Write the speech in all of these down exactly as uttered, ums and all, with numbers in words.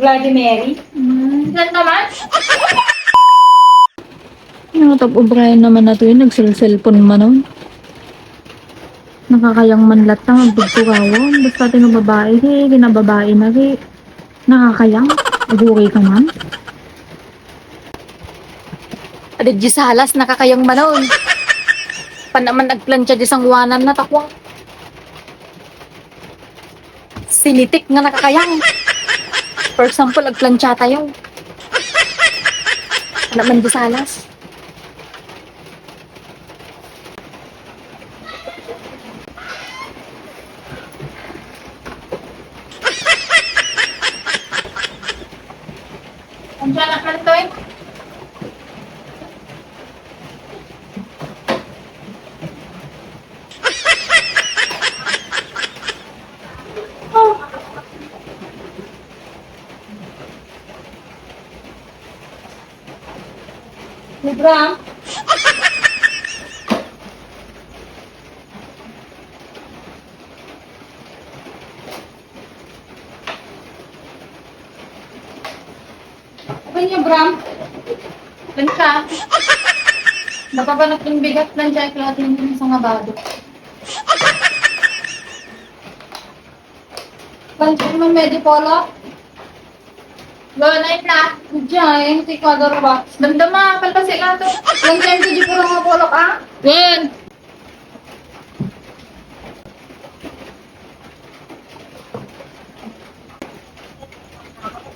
Bloody Mary. Hmm, saan naman? Yung tag-ubrayan naman na to yun, nagselselpon man nun. Nakakayang man latta, magbugtugawan. Basta ti nga babae, di, kinababae na, di. Nakakayang. Aguri ka man. Ada di salas, nakakayang manon. Panaman agplancha di sanguanan na takwa. Sinitik nga nakakayang. For example, agplancha tayo. Panaman di salas. Ang tiyanak na ito eh. Libra? Ano niyo, Bram? Plancha. Napapanap ng bigat, plancha, ay klase yung sa nga bago. Plancha mo, medyo polo. Lo, na yun na. Diyan, yung si Ecuador ba? Damdama, palpasi na to. Plancha yung medyo puro nga polo, ah? One.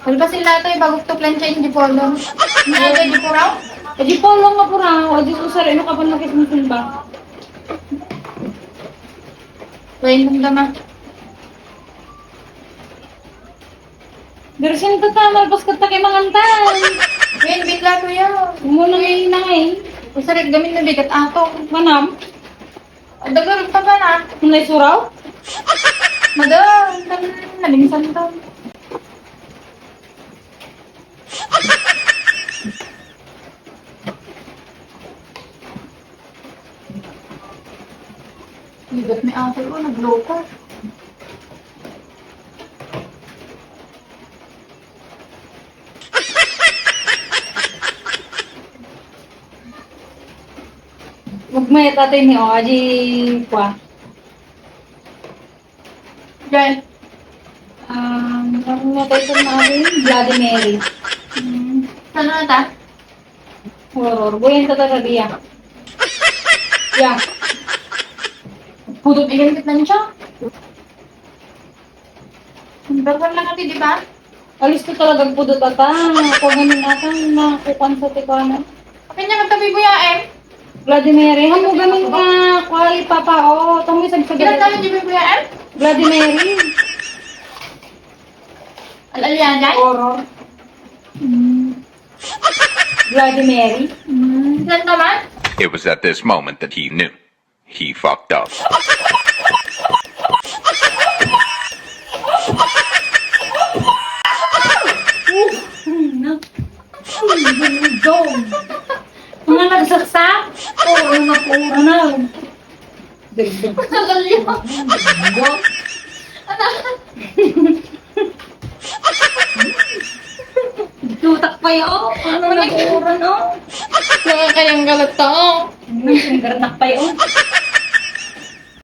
Ano ba sila to? Ibagok to plancha yung dipolong. Ano yung dipuraw? Eh, dipolong nga pura. O, di ko sa rin, nakapanlakit mo sumba. Lain ng dama. Pero sino ta, malpas ka ta kay mangantan? Ngayon, bigla to yan. Muna ngayon na ngayon. Usarit gamin na bigat ato. Manam? Ang dagarang pa ba na? Ang suraw? Madam, ang naminsan to. Ligat ni ate ko, nagloko. Magmayat ate ni, o, aji kwa. Diyan. Um, ano na tayo sa mga Bloody Mary? Hmm. Saan na ta? Horror. Buyan ta talaga, ya. Ya. Pudot, iganit lang siya. Number one lang ati, di ba? Alis ko talaga pudot ata. Kung ganun ata, nakukuan sa tikuanan. Akin niya kagtabi, Kuya M. Vladimir, eh, hamo ganun ka, kuya, papa, o, tamo isang sa Ilan taon, di ba, Kuya M? Vladimir. Al-alian, guys? Horror. Mm. Vladimir. Mm. Ilan naman? It was at this moment that he knew. He fucked up. Mga nagsaksak? Oo, mga puro na. Dagdag. Tagal yun. Ano? Tutak pa yun. Ano na puro, no? Nakakayang galat to. Ano, singgarnak pa yun?